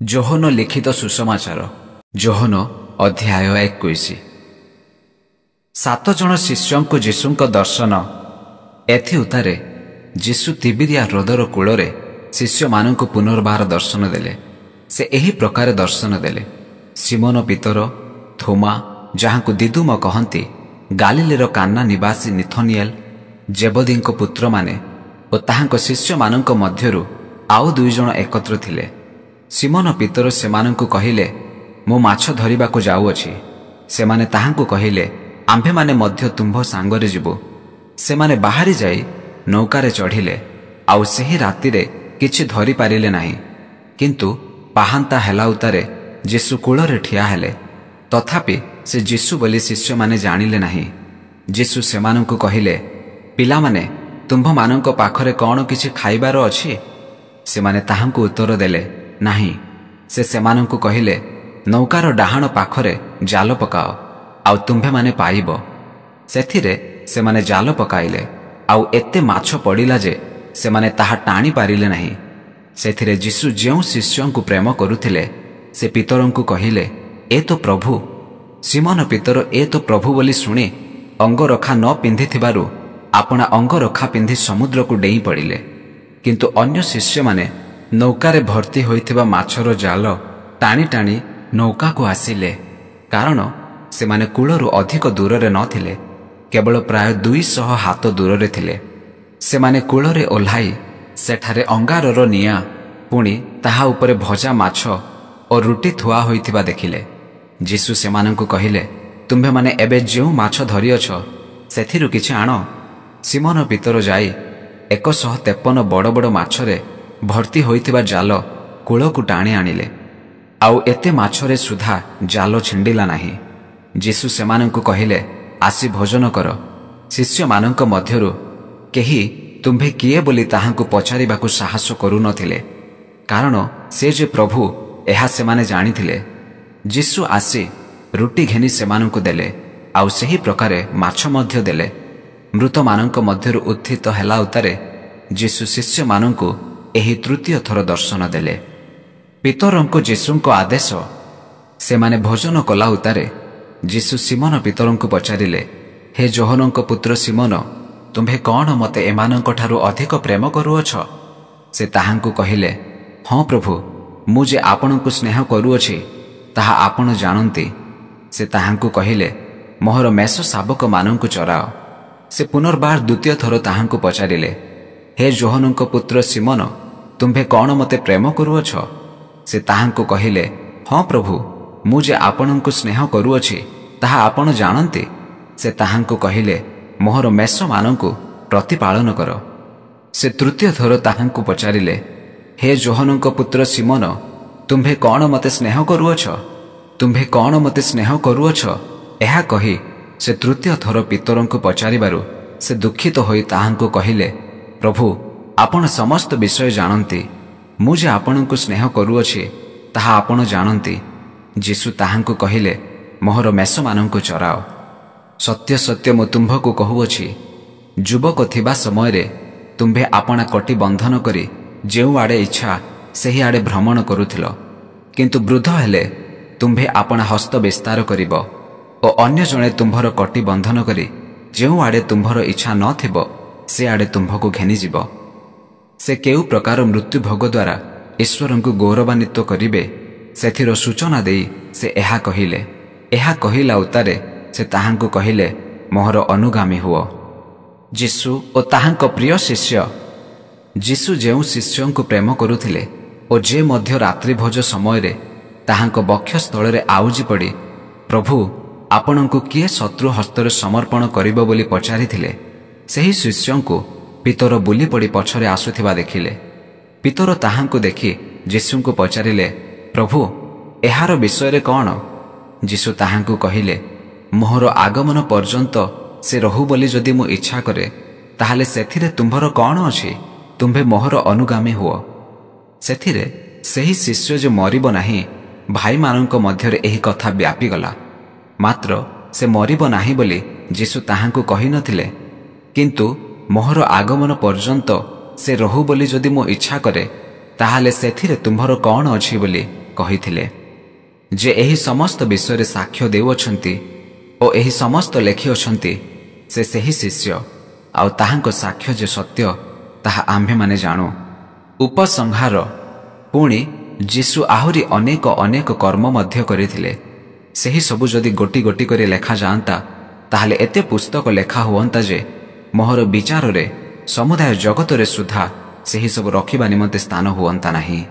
ଯୋହନ ଲିଖିତ ସୁସମାଚାର, ଯୋହନ ଅଧ୍ୟାୟ 21। 7 ଜଣ ଶିଷ୍ୟଙ୍କୁ ଯୀଶୁଙ୍କ ଦର୍ଶନ। ଏଥି ଉତ୍ତାରେ ଯୀଶୁ ତିବିରିଆ ହ୍ରଦର କୂଳରେ ଶିଷ୍ୟମାନଙ୍କୁ ପୁନର୍ବାର ଦର୍ଶନ ଦେଲେ। ସେ ଏହି ପ୍ରକାର ଦର୍ଶନ ଦେଲେ। ସିମନ ପିତର, ଥୋମା ଯାହାଙ୍କୁ ଦିଦୁମ କହନ୍ତି, ଗାଲିଲିର କାନ୍ନା ନିବାସୀ ନିଥନିଏଲ, ଜେବଦୀଙ୍କ ପୁତ୍ରମାନେ ଓ ତାହାଙ୍କ ଶିଷ୍ୟମାନଙ୍କ ମଧ୍ୟରୁ ଆଉ 2 ଜଣ ଏକତ୍ର ଥିଲେ। ସିମନ ପିତର ସେମାନଙ୍କୁ କହିଲେ, ମୁଁ ମାଛ ଧରିବାକୁ ଯାଉଅଛି। ସେମାନେ ତାହାଙ୍କୁ କହିଲେ, ଆମ୍ଭେମାନେ ମଧ୍ୟ ତୁମ୍ଭ ସାଙ୍ଗରେ ଯିବୁ। ସେମାନେ ବାହାରି ଯାଇ ନୌକାରେ ଚଢ଼ିଲେ, ଆଉ ସେହି ରାତିରେ କିଛି ଧରିପାରିଲେ ନାହିଁ। କିନ୍ତୁ ପାହାନ୍ତା ହେଲା ଉତ୍ତାରେ ଯୀଶୁ କୂଳରେ ଠିଆ ହେଲେ। ତଥାପି ସେ ଯୀଶୁ ବୋଲି ଶିଷ୍ୟମାନେ ଜାଣିଲେ ନାହିଁ। ଯୀଶୁ ସେମାନଙ୍କୁ କହିଲେ, ପିଲାମାନେ, ତୁମ୍ଭମାନଙ୍କ ପାଖରେ କ'ଣ କିଛି ଖାଇବାର ଅଛି? ସେମାନେ ତାହାଙ୍କୁ ଉତ୍ତର ଦେଲେ, ନାହିଁ। ସେ ସେମାନଙ୍କୁ କହିଲେ, ନୌକାର ଡାହାଣ ପାଖରେ ଜାଲ ପକାଅ, ଆଉ ତୁମ୍ଭେମାନେ ପାଇବ। ସେଥିରେ ସେମାନେ ଜାଲ ପକାଇଲେ, ଆଉ ଏତେ ମାଛ ପଡ଼ିଲା ଯେ ସେମାନେ ତାହା ଟାଣି ପାରିଲେ ନାହିଁ। ସେଥିରେ ଯୀଶୁ ଯେଉଁ ଶିଷ୍ୟଙ୍କୁ ପ୍ରେମ କରୁଥିଲେ, ସେ ପିତରଙ୍କୁ କହିଲେ, ଏ ତ ପ୍ରଭୁ। ସିମନ ପିତର ଏ ତ ପ୍ରଭୁ ବୋଲି ଶୁଣି ଅଙ୍ଗରଖା ନ ପିନ୍ଧିଥିବାରୁ ଆପଣା ଅଙ୍ଗରଖା ପିନ୍ଧି ସମୁଦ୍ରକୁ ଡେଇଁ ପଡ଼ିଲେ। କିନ୍ତୁ ଅନ୍ୟ ଶିଷ୍ୟମାନେ ନୌକାରେ ଭର୍ତ୍ତି ହୋଇଥିବା ମାଛର ଜାଲ ଟାଣି ଟାଣି ନୌକାକୁ ଆସିଲେ, କାରଣ ସେମାନେ କୂଳରୁ ଅଧିକ ଦୂରରେ ନଥିଲେ, କେବଳ ପ୍ରାୟ 200 ହାତ ଦୂରରେ ଥିଲେ। ସେମାନେ କୂଳରେ ଓହ୍ଲାଇ ସେଠାରେ ଅଙ୍ଗାରର ନିଆଁ, ପୁଣି ତାହା ଉପରେ ଭଜା ମାଛ ଓ ରୁଟି ଥୁଆ ହୋଇଥିବା ଦେଖିଲେ। ଯୀଶୁ ସେମାନଙ୍କୁ କହିଲେ, ତୁମ୍ଭେମାନେ ଏବେ ଯେଉଁ ମାଛ ଧରିଅଛ ସେଥିରୁ କିଛି ଆଣ। ସିମନ ପିତର ଯାଇ 153 ବଡ଼ ବଡ଼ ମାଛରେ ଭର୍ତ୍ତି ହୋଇଥିବା ଜାଲ କୂଳକୁ ଟାଣି ଆଣିଲେ, ଆଉ ଏତେ ମାଛରେ ସୁଦ୍ଧା ଜାଲ ଛିଣ୍ଡିଲା ନାହିଁ। ଯୀଶୁ ସେମାନଙ୍କୁ କହିଲେ, ଆସି ଭୋଜନ କର। ଶିଷ୍ୟମାନଙ୍କ ମଧ୍ୟରୁ କେହି ତୁମ୍ଭେ କିଏ ବୋଲି ତାହାଙ୍କୁ ପଚାରିବାକୁ ସାହସ କରୁନଥିଲେ, କାରଣ ସେ ଯେ ପ୍ରଭୁ ଏହା ସେମାନେ ଜାଣିଥିଲେ। ଯୀଶୁ ଆସି ରୁଟି ଘେନି ସେମାନଙ୍କୁ ଦେଲେ, ଆଉ ସେହି ପ୍ରକାରେ ମାଛ ମଧ୍ୟ ଦେଲେ। ମୃତମାନଙ୍କ ମଧ୍ୟରୁ ଉତ୍ଥିତ ହେଲା ଉତ୍ତାରେ ଯୀଶୁ ଶିଷ୍ୟମାନଙ୍କୁ ଏହି ତୃତୀୟ ଥର ଦର୍ଶନ ଦେଲେ। ପିତରଙ୍କୁ ଯୀଶୁଙ୍କ ଆଦେଶ। ସେମାନେ ଭୋଜନ କଲା ଉତ୍ତାରେ ଯୀଶୁ ସିମନ ପିତରଙ୍କୁ ପଚାରିଲେ, ହେ ଯୋହନଙ୍କ ପୁତ୍ର ସିମନ, ତୁମ୍ଭେ କ'ଣ ମୋତେ ଏମାନଙ୍କଠାରୁ ଅଧିକ ପ୍ରେମ କରୁଅଛ? ସେ ତାହାଙ୍କୁ କହିଲେ, ହଁ ପ୍ରଭୁ, ମୁଁ ଯେ ଆପଣଙ୍କୁ ସ୍ନେହ କରୁଅଛି ତାହା ଆପଣ ଜାଣନ୍ତି। ସେ ତାହାଙ୍କୁ କହିଲେ, ମୋହର ମେଷ ଶାବକମାନଙ୍କୁ ଚରାଅ। ସେ ପୁନର୍ବାର ଦ୍ୱିତୀୟ ଥର ତାହାଙ୍କୁ ପଚାରିଲେ, ହେ ଯୋହନଙ୍କ ପୁତ୍ର ସିମନ, ତୁମ୍ଭେ କ'ଣ ମୋତେ ପ୍ରେମ କରୁଅଛ? ସେ ତାହାଙ୍କୁ କହିଲେ, ହଁ ପ୍ରଭୁ, ମୁଁ ଯେ ଆପଣଙ୍କୁ ସ୍ନେହ କରୁଅଛି ତାହା ଆପଣ ଜାଣନ୍ତି। ସେ ତାହାଙ୍କୁ କହିଲେ, ମୋହର ମେଷମାନଙ୍କୁ ପ୍ରତିପାଳନ କର। ସେ ତୃତୀୟ ଥର ତାହାଙ୍କୁ ପଚାରିଲେ, ହେ ଯୋହନଙ୍କ ପୁତ୍ର ସିମନ, ତୁମ୍ଭେ କ'ଣ ମୋତେ ସ୍ନେହ କରୁଅଛ? ତୁମ୍ଭେ କ'ଣ ମୋତେ ସ୍ନେହ କରୁଅଛ? ଏହା କହି ସେ ତୃତୀୟ ଥର ପିତରଙ୍କୁ ପଚାରିବାରୁ ସେ ଦୁଃଖିତ ହୋଇ ତାହାଙ୍କୁ କହିଲେ, ପ୍ରଭୁ, ଆପଣ ସମସ୍ତ ବିଷୟ ଜାଣନ୍ତି, ମୁଁ ଯେ ଆପଣଙ୍କୁ ସ୍ନେହ କରୁଅଛି ତାହା ଆପଣ ଜାଣନ୍ତି। ଯୀଶୁ ତାହାଙ୍କୁ କହିଲେ, ମୋହର ମେଷମାନଙ୍କୁ ଚରାଅ। ସତ୍ୟ ସତ୍ୟ ମୁଁ ତୁମ୍ଭକୁ କହୁଅଛି, ଯୁବକ ଥିବା ସମୟରେ ତୁମ୍ଭେ ଆପଣା କଟି ବନ୍ଧନ କରି ଯେଉଁଆଡ଼େ ଇଚ୍ଛା ସେହି ଆଡ଼େ ଭ୍ରମଣ କରୁଥିଲ, କିନ୍ତୁ ବୃଦ୍ଧ ହେଲେ ତୁମ୍ଭେ ଆପଣା ହସ୍ତ ବିସ୍ତାର କରିବ ଓ ଅନ୍ୟ ଜଣେ ତୁମ୍ଭର କଟି ବନ୍ଧନ କରି ଯେଉଁଆଡ଼େ ତୁମ୍ଭର ଇଚ୍ଛା ନଥିବ ସେଆଡ଼େ ତୁମ୍ଭକୁ ଘେନିଯିବ। ସେ କେଉଁ ପ୍ରକାର ମୃତ୍ୟୁ ଭୋଗ ଦ୍ୱାରା ଈଶ୍ୱରଙ୍କୁ ଗୌରବାନ୍ୱିତ କରିବେ ସେଥିର ସୂଚନା ଦେଇ ସେ ଏହା କହିଲେ। ଏହା କହିଲା ଉତ୍ତାରେ ସେ ତାହାଙ୍କୁ କହିଲେ, ମୋହର ଅନୁଗାମୀ ହୁଅ। ଯୀଶୁ ଓ ତାହାଙ୍କ ପ୍ରିୟ ଶିଷ୍ୟ। ଯୀଶୁ ଯେଉଁ ଶିଷ୍ୟଙ୍କୁ ପ୍ରେମ କରୁଥିଲେ ଓ ଯେ ମଧ୍ୟ ରାତ୍ରିଭୋଜ ସମୟରେ ତାହାଙ୍କ ବକ୍ଷସ୍ଥଳରେ ଆଉଜି ପଡ଼ି, ପ୍ରଭୁ, ଆପଣଙ୍କୁ କିଏ ଶତ୍ରୁ ହସ୍ତରେ ସମର୍ପଣ କରିବ ବୋଲି ପଚାରିଥିଲେ, ସେହି ଶିଷ୍ୟଙ୍କୁ ପିତର ବୁଲି ପଡ଼ି ପଛରେ ଆସୁଥିବା ଦେଖିଲେ। ପିତର ତାହାଙ୍କୁ ଦେଖି ଯୀଶୁଙ୍କୁ ପଚାରିଲେ, ପ୍ରଭୁ, ଏହାର ବିଷୟରେ କ'ଣ? ଯୀଶୁ ତାହାଙ୍କୁ କହିଲେ, ମୋହର ଆଗମନ ପର୍ଯ୍ୟନ୍ତ ସେ ରହୁ ବୋଲି ଯଦି ମୁଁ ଇଚ୍ଛା କରେ, ତାହେଲେ ସେଥିରେ ତୁମ୍ଭର କ'ଣ ଅଛି? ତୁମ୍ଭେ ମୋହର ଅନୁଗାମୀ ହୁଅ। ସେଥିରେ ସେହି ଶିଷ୍ୟ ଯେ ମରିବ ନାହିଁ, ଭାଇମାନଙ୍କ ମଧ୍ୟରେ ଏହି କଥା ବ୍ୟାପିଗଲା। ମାତ୍ର ସେ ମରିବ ନାହିଁ ବୋଲି ଯୀଶୁ ତାହାଙ୍କୁ କହିନଥିଲେ, କିନ୍ତୁ ମୋହର ଆଗମନ ପର୍ଯ୍ୟନ୍ତ ସେ ରହୁ ବୋଲି ଯଦି ମୁଁ ଇଚ୍ଛା କରେ, ତାହେଲେ ସେଥିରେ ତୁମ୍ଭର କ'ଣ ଅଛି ବୋଲି କହିଥିଲେ। ଯେ ଏହି ସମସ୍ତ ବିଷୟରେ ସାକ୍ଷ୍ୟ ଦେଉଅଛନ୍ତି ଓ ଏହି ସମସ୍ତ ଲେଖିଅଛନ୍ତି, ସେ ସେହି ଶିଷ୍ୟ, ଆଉ ତାହାଙ୍କ ସାକ୍ଷ୍ୟ ଯେ ସତ୍ୟ, ତାହା ଆମ୍ଭେମାନେ ଜାଣୁ। ଉପସଂହାର। ପୁଣି ଯୀଶୁ ଆହୁରି ଅନେକ ଅନେକ କର୍ମ ମଧ୍ୟ କରିଥିଲେ। ସେହି ସବୁ ଯଦି ଗୋଟି ଗୋଟି କରି ଲେଖାଯାଆନ୍ତା, ତାହେଲେ ଏତେ ପୁସ୍ତକ ଲେଖା ହୁଅନ୍ତା ଯେ ମୋହର ବିଚାରରେ ସମୁଦାୟ ଜଗତରେ ସୁଦ୍ଧା ସେହି ସବୁ ରଖିବା ନିମନ୍ତେ ସ୍ଥାନ ହୁଅନ୍ତା ନାହିଁ।